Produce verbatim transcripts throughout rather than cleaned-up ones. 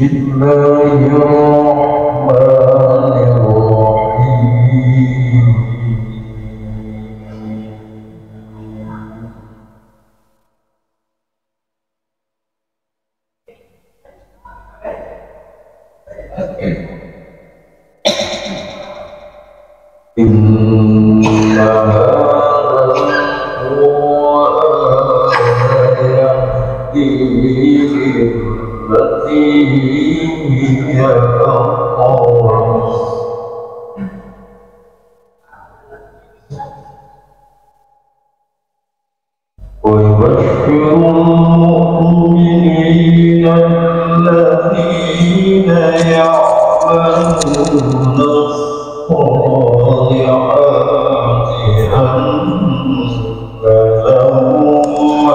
بسم الله الرحمن الرحيم. إن هذا القرآن يهدي للتي هي أقوم. ويبشر المؤمنين الذين يعملون الصالحات أن لهم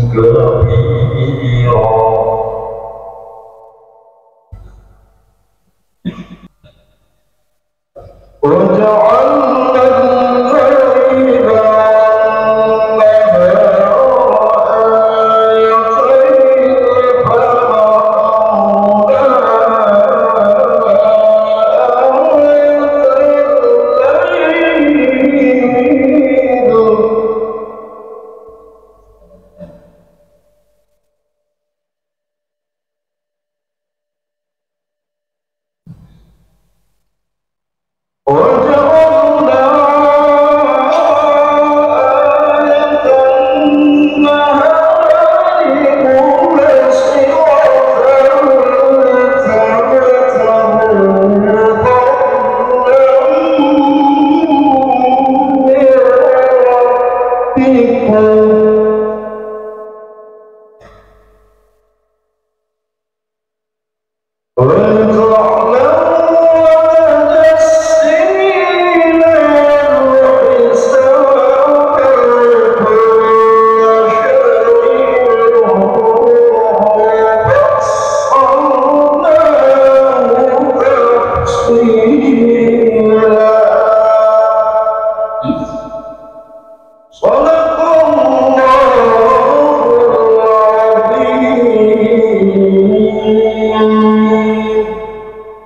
أجرا كبيرا. وجعلنا الليل والنهار آيتين، فمحونا آية الليل. وجعلنا آية النهار مبصرة تبتغوا فضلا من ربكم. صدق الله العظيم.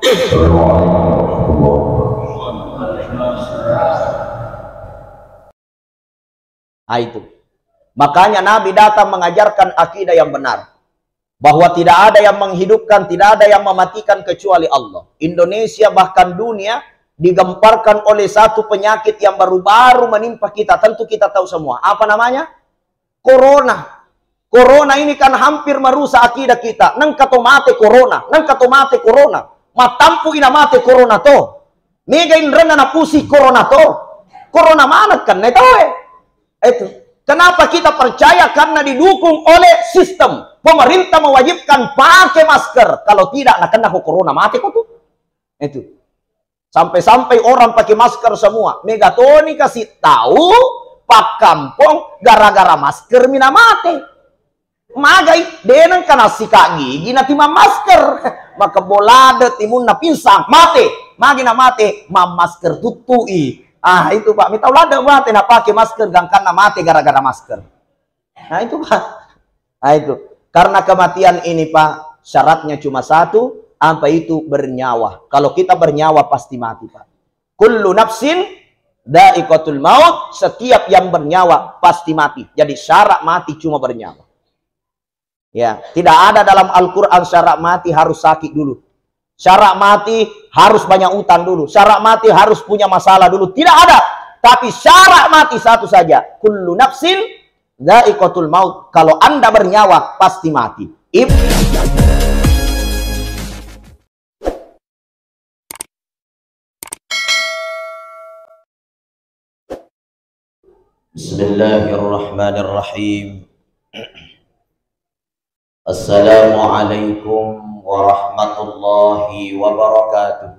السلام عليكم ورحمة الله وبركاته. Ah, itu. Makanya Nabi datang mengajarkan akidah yang benar. Bahwa tidak ada yang menghidupkan, tidak ada yang mematikan kecuali Allah. Indonesia bahkan dunia digemparkan oleh satu penyakit yang baru-baru menimpa kita. Tentu kita tahu semua. Apa namanya? Corona. Corona ini kan hampir merusak akidah kita. Nengka to mate corona, nengka to mate corona. Matampu ina mate corona to. Mega inrenna napusi corona to. Corona maneng kan nae tau e. Itu. Kenapa kita percaya? Karena didukung oleh sistem. Pemerintah mewajibkan pakai masker. Kalau tidak, nakena ko corona, mate ko tu. Itu. Sampai-sampai orang pakai masker semua. Mega toni kasih tahu pakkampong gara-gara masker mina mate. Magai, deneng kana sika gigi nati mammasker. Maka bolade timunna pinsang, mate. Magi na mate, mammasker tuttui. Ah, itu Pak, mitau lade mate na pakai masker, gangkanna mate gara-gara masker. Nah, itu Pak. Nah, itu. Karena kematian ini Pak, syaratnya cuma satu, apa itu? Bernyawa. Kalau kita bernyawa pasti mati Pak. Kullu nafsin dha'iqatul maut, setiap yang bernyawa pasti mati. Jadi syarat mati cuma bernyawa. Ya, tidak ada dalam Al-Quran syarat mati harus sakit dulu. Syarat mati harus banyak utang dulu. Syarat mati harus punya masalah dulu. Tidak ada. Tapi syarat mati satu saja. Kullu nafsin dha'iqatul maut. Kalau Anda bernyawa, pasti mati. Ib- Bismillahirrahmanirrahim. Assalamualaikum warahmatullahi wabarakatuh.